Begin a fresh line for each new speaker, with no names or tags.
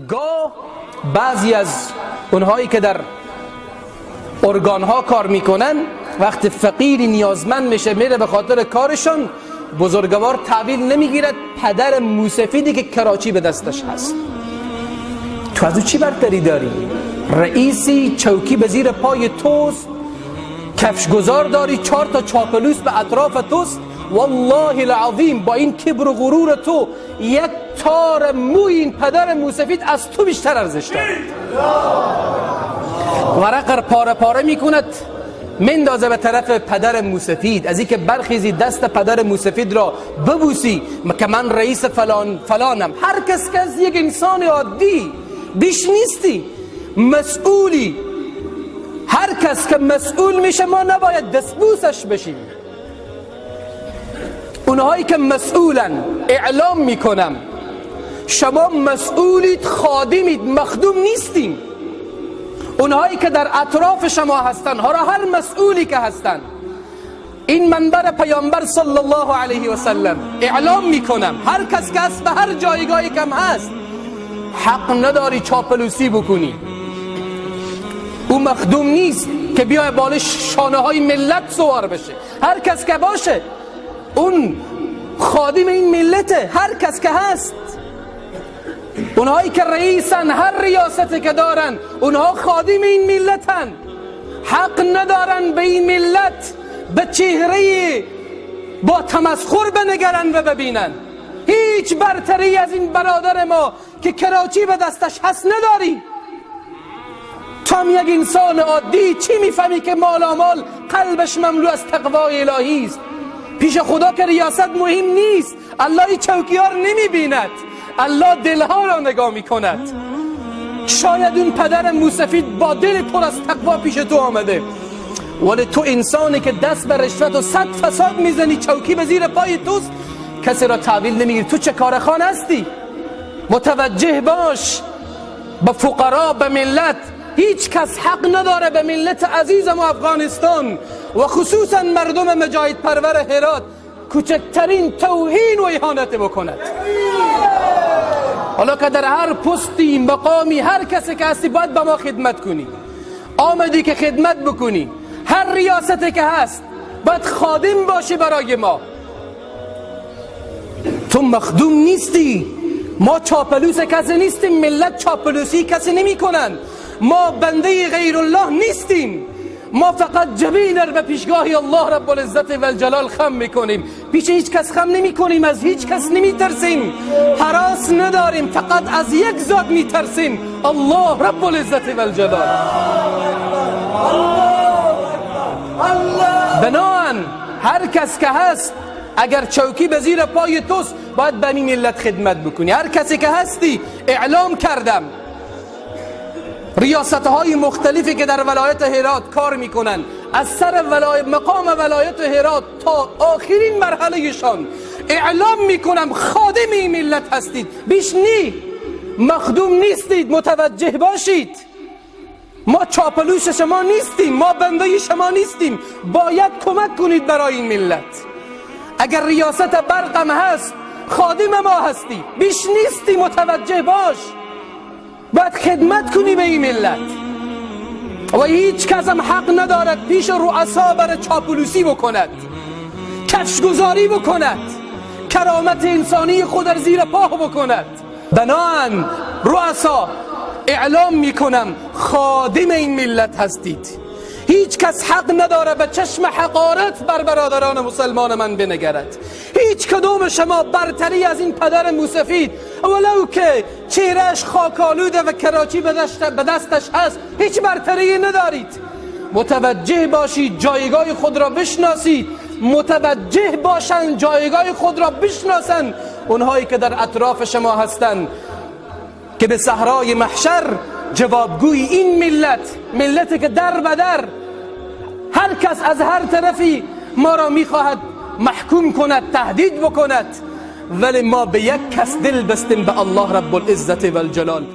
گاه بعضی از اونهایی که در ارگانها کار میکنن، وقتی فقیری نیازمند میشه میره به خاطر کارشان، بزرگوار تحویل نمیگیرد پدر موسفیدی که کراچی به دستش هست. تو از او چی برتری داری؟ رئیسی چوکی به زیر پای توست، کفشگذار داری، 4 تا چاپلوس به اطراف توست. والله العظیم با این کبر و غرور تو یک تار موی این پدر موسفید از تو بیشتر ارزش دارد. ورق پاره پاره میکند، مندازه به طرف پدر موسفید. از اینکه برخیزی دست پدر موسفید را ببوسی که من رئیس فلان فلانم. هر کس که از یک انسان عادی بیش نیستی، مسئولی. هر کس که مسئول میشه ما نباید دستبوسش بشیم. اونهایی که مسئولن اعلام میکنم شما مسئولید، خادمید، مخدوم نیستیم. اونهایی که در اطراف شما هستن، هر مسئولی که هستن، این منبر پیامبر صلی الله علیه و سلم اعلام میکنم هر کس که هست به هر جایگاهی کم هست حق نداری چاپلوسی بکنی. او مخدوم نیست که بیای بالای شانه های ملت سوار بشه. هر کس که باشه اون خادم این ملته. هر کس که هست، اونهایی که رئیسن، هر ریاستی که دارن، اونها خادم این ملتن. حق ندارن به این ملت به چهره با تمسخر بنگرن و ببینن. هیچ برتری از این برادر ما که کراچی به دستش هست نداری. تو هم یک انسان عادی چی میفهمی که مالامال قلبش مملو از تقوای الهی است؟ پیش خدا که ریاست مهم نیست. الله این چوکی ها رو نمیبیند، الله دلها را نگاه میکند. شاید اون پدر موسفید با دل پر از تقوا پیش تو آمده، ولی تو انسانی که دست به رشوت و 100 فساد میزنی، چوکی به زیر پای توست، کسی را تحویل نمیگیری. تو چه کارخان هستی؟ متوجه باش به فقرا، به ملت. هیچ کس حق نداره به ملت عزیزم و افغانستان و خصوصا مردم مجاهد پرور هرات کوچکترین توهین و اهانت بکند. حالا که در هر پستی، مقامی، هر کسی که هستی باید به ما خدمت کنی. آمدی که خدمت بکنی. هر ریاستی که هست باید خادم باشی برای ما. تو مخدوم نیستی. ما چاپلوس کسی نیستیم، ملت چاپلوسی کسی نمی کنن. ما بنده غیر الله نیستیم. ما فقط جبین رو به پیشگاه الله رب العزت و الجلال خم میکنیم. پیش هیچ کس خم نمی کنیم، از هیچ کس نمی ترسیم، هراس نداریم، فقط از یک ذات می ترسیم، الله رب العزت و الجلال. بناهن هر کس که هست، اگر چوکی به زیر پای توست باید به این ملت خدمت بکنی. هر کسی که هستی اعلام کردم ریاست های مختلفی که در ولایت هرات کار میکنن، از سر مقام ولایت هرات تا آخرین مرحله شان اعلام میکنم خادم این ملت هستید، بیش نی، مخدوم نیستید. متوجه باشید ما چاپلوس شما نیستیم، ما بنده شما نیستیم. باید کمک کنید برای این ملت. اگر ریاست برقم هست خادم ما هستی، بیش نیستی. متوجه باش، باید خدمت کنی به این ملت. و هیچ کس هم حق ندارد پیش رؤسا بر چاپلوسی بکند، کفشگذاری بکند، کرامت انسانی خود در زیر پا بکند. بناهن رؤسا اعلام میکنم خادم این ملت هستید. هیچ کس حق نداره به چشم حقارت بر برادران مسلمان من بنگرد. هیچ کدوم شما برتری از این پدر موسفید، ولو که چهرهش خاکالوده و کراچی به دستش هست، هیچ برتری ندارید. متوجه باشید، جایگاه خود را بشناسید. متوجه باشند، جایگاه خود را بشناسند اونهایی که در اطراف شما هستند، که به صحرای محشر جوابگوی این ملت، ملتی که در به در هر کس از هر طرفی ما را میخواهد محکوم کند، تهدید بکند، ولی ما به یک کس دل بستیم، به الله رب العزت و الجلال.